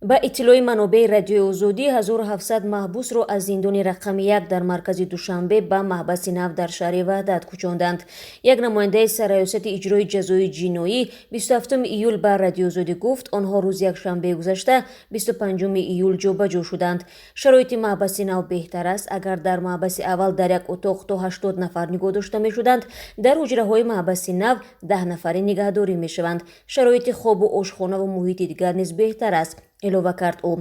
Ба иттилои манобеи Радиои Озодӣ, 1700 маҳбусро аз зиндони рақами 1 дар маркази Душанбе ба маҳбаси нав дар шаҳри Ваҳдат кӯчонданд. Як намояндаи Сарраёсати иҷрои ҷазои ҷиноӣ 27 июл ба Радиои Озодӣ гуфт, онҳо рӯзи якшанбеи гузашта, 25 июл, ҷобаҷо шуданд. Шароити маҳбаси нав беҳтар аст. Агар дар маҳбаси аввал дар як утоқ то 80 нафар нигоҳ дошта мешуданд, дар ҳуҷраҳои маҳбаси нав 10 нафарӣ нигаҳдорӣ мешаванд. Шароити хобу ошхонаву муҳити дигар низ беҳтар аст, илова кард ӯ.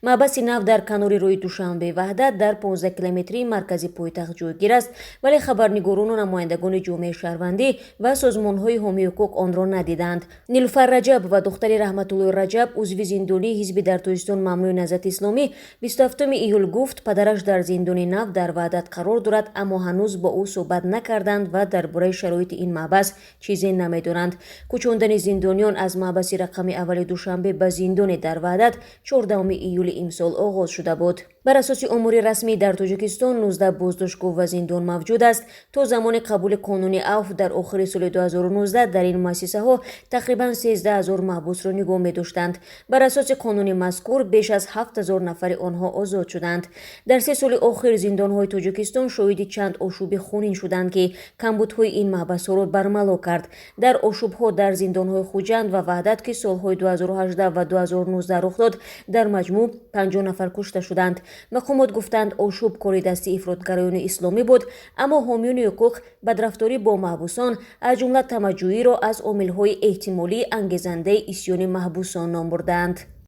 Маҳбаси нав дар канори роҳи Душанбе Ваҳдат дар 15 километрии маркази пойтахт ҷойгир аст, вале хабарнигорону намояндагони ҷомеаи шаҳрвандӣ ва созмонҳои ҳомии ҳуқуқ онро надиданд. Нилуфар Раҷаб ва духтари Раҳматуллои Раҷаб, узви зиндонии ҳизби дар Тоҷикистон мамнӯи Наҳзати Исломӣ, 27 июл гуфт, падараш дар зиндони нав дар Ваҳдат қарор дорад, аммо ҳанӯз бо ӯ суҳбат накарданд ва дар бораи шароити ин маҳбас чизе намедонанд. Кӯчондани зиндониён аз маҳбаси рақами аввали Душанбе ба зиндоне дар Ваҳдат 14 июли имсол оғоз шуда буд. Бар асоси омори расмӣ, дар Тоҷикистон 19 боздоштгоҳ ва зиндон мавҷуд аст. То замони қабули қонуни афв дар охири соли 2019 дар ин муассисаҳо тақрибан 13 ҳазор маҳбусро нигоҳ медоштанд. Бар асоси қонуни мазкур, беш аз 7 ҳазор нафари онҳо озод шуданд. Дар 3 соли охир зиндонҳои Тоҷикистон шоҳиди чанд ошӯби хунин шуданд, ки камбудҳои ин маҳбасҳоро бармало кард. Дар ошӯбҳо дар зиндонҳои Хуҷанд ва Ваҳдат, ки солҳои 2018 ва 2019 рух дод, дар маҷмӯъ 50 нафар кушта шуданд. Мақомот гуфтанд, ошӯб кори дасти ифротгароёни исломӣ буд, аммо ҳомиёни ҳуқуқ бадрафторӣ бо маҳбусон, аз ҷумла тамаъҷӯиро, аз омилҳои эҳтимолии ангезандаи исьёни маҳбусон ном бурданд.